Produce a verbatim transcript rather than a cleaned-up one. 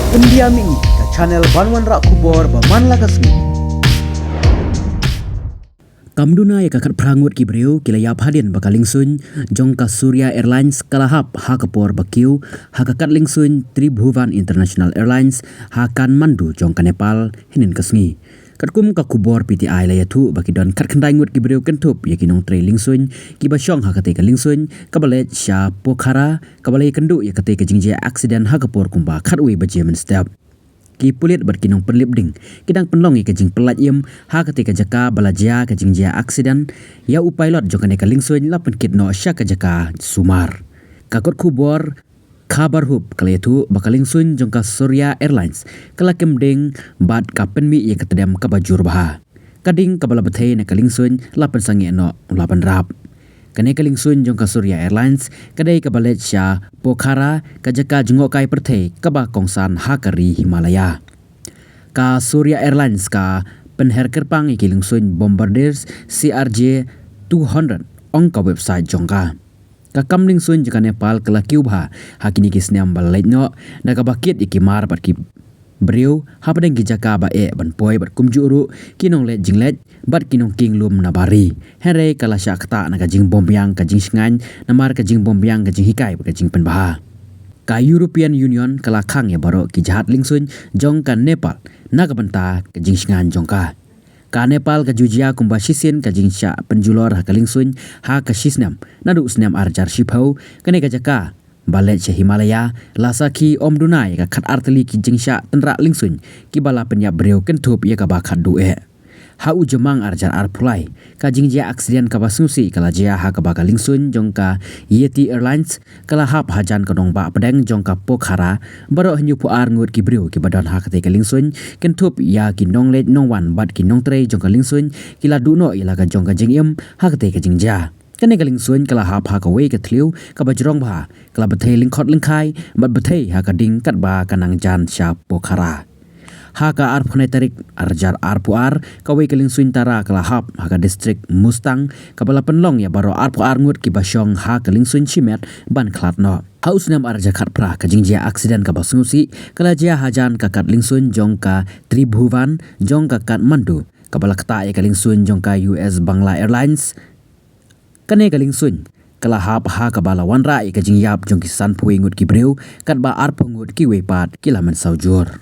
India Mini, ka channel ban wanrah khubor ba man la ka sngi. Kam duna ïa ka khatphra ngut ki briew ki la ïap hadien ba ka liengsuiñ jong ka Surya Airlines ka la hap ha ka por ba kiew ha ka kad liengsuiñ Tribhuvan International Airlines ha Kathmandu jong ka Nepal hynnin ka sngi. Katkum ka khubor P T I la ïathuh ba ki don khatkhyndai ngut ki briew kynthup ïa ki nongtrei liengsuiñ kiba shong ha katei ka liengsuiñ kaba leit sha Pokhara, kaba la ïakynduh ïa katei ka jingjia aksiden ha ka por kumba khatwei baje mynstep. Ki pulit bad ki nongpynlip ding ki dang pynlong ïa ka jingpyllait im ha katei ka jaka ba la jia ka jingjia aksiden, ïa u pilot jong kane ka liengsuiñ la pynkit noh sha ka jaka sumar. Ka kot khubor Khabar Hub ka la ïathuh ba ka liengsuiñ jong ka Surya Airlines ka la kem ding bad ka pynmih ïa ka tdem kaba jur bha. Ka ding kaba la bthei na ka liengsuiñ la pynsangeh noh la pynrap. Kane ka liengsuiñ jong ka Surya Airlines ka dei kaba leit sha Pokhara, ka jaka jngohkai pyrthei kaba kongsan ha ka ri Himalaya. Ka Surya Airlines ka pynher kyrpang ïa ki liengsuiñ Bombardier C R J two hundred, ong ka website jong ka. Ka kam liengsuiñ jong ka Nepal ka la kiew bha ha kine ki snem ba la leit noh, da kaba kit ïa ki mar bad ki briew hapdeng ki jaka ba eh ban poi bad kumjuh ruh ki nongleit jingleit bad ki nongkieng lum na bar ri. Hynrei ka la shah ktah na ka jingbymbiang ka jingshngaiñ namar ka jingbymbiang ka jinghikai bad ka jingpynbha. Ka European Union ka la khang ïa baroh ki jahaj liengsuiñ jong ka Nepal na ka bynta ka jingshngaiñ jong ka. Ka Nepal ka ju jia kumba shisien ka jingshah pynjulor ha ka liengsuiñ ha ka shisnem, naduh u snem ar hajar shiphew. Kane ka jaka ba leit sha Himalaya la sakhi ym duna ïa ka khatar tylli ki jingshah tynrah liengsuiñ kiba la pynïap briew kynthup ïa kaba khatduh eh. Ha u Jymmang ar hajar arphew lai, ka jingjia aksiden kaba sngewsih ka la jia ha kaba ka liengsuiñ jong ka Yeti Airlines ka la hap hajan ka nongbah pdeng jong ka Pokhara, baroh hynñiewphew ar ngut ki briew kiba don ha katei ka liengsuiñ kynthup ïa ki nongleit nongwan bad ki nongtrei jong ka liengsuiñ ki la duh noh ïa la ka jong ka jingim ha katei ka jingjia. Kane ka liengsuiñ ka la hap ha kawei ka thliew kaba jrong bha, ka la bthei lyngkhot lyngkhai bad bthei ha ka ding katba ka nang jan sha Pokhara. Ha ka arphew khyndai tarik ar hajar arphew ar, kawei ka liengsuiñ tara ka la hap ha ka distrik Mustang kaba la pynlong ïa baroh arphew ar ngut kiba shong ha ka liengsuiñ shimet ban khlad noh. Ha u snem ar hajar khatphra ka jingjia aksiden kaba sngewsih ka la jia hajan ka kad liengsuiñ jong ka Tribhuvan jong ka Kathmandu kaba la ktah ïa ka liengsuiñ jong ka U S Bangla Airlines. Kane ka liengsuiñ ka la hap ha kaba la wanrah ïa ka jingïap jong ki sanphew ngut ki briew, katba arphew ngut kiwei pat ki la mynsaw jur.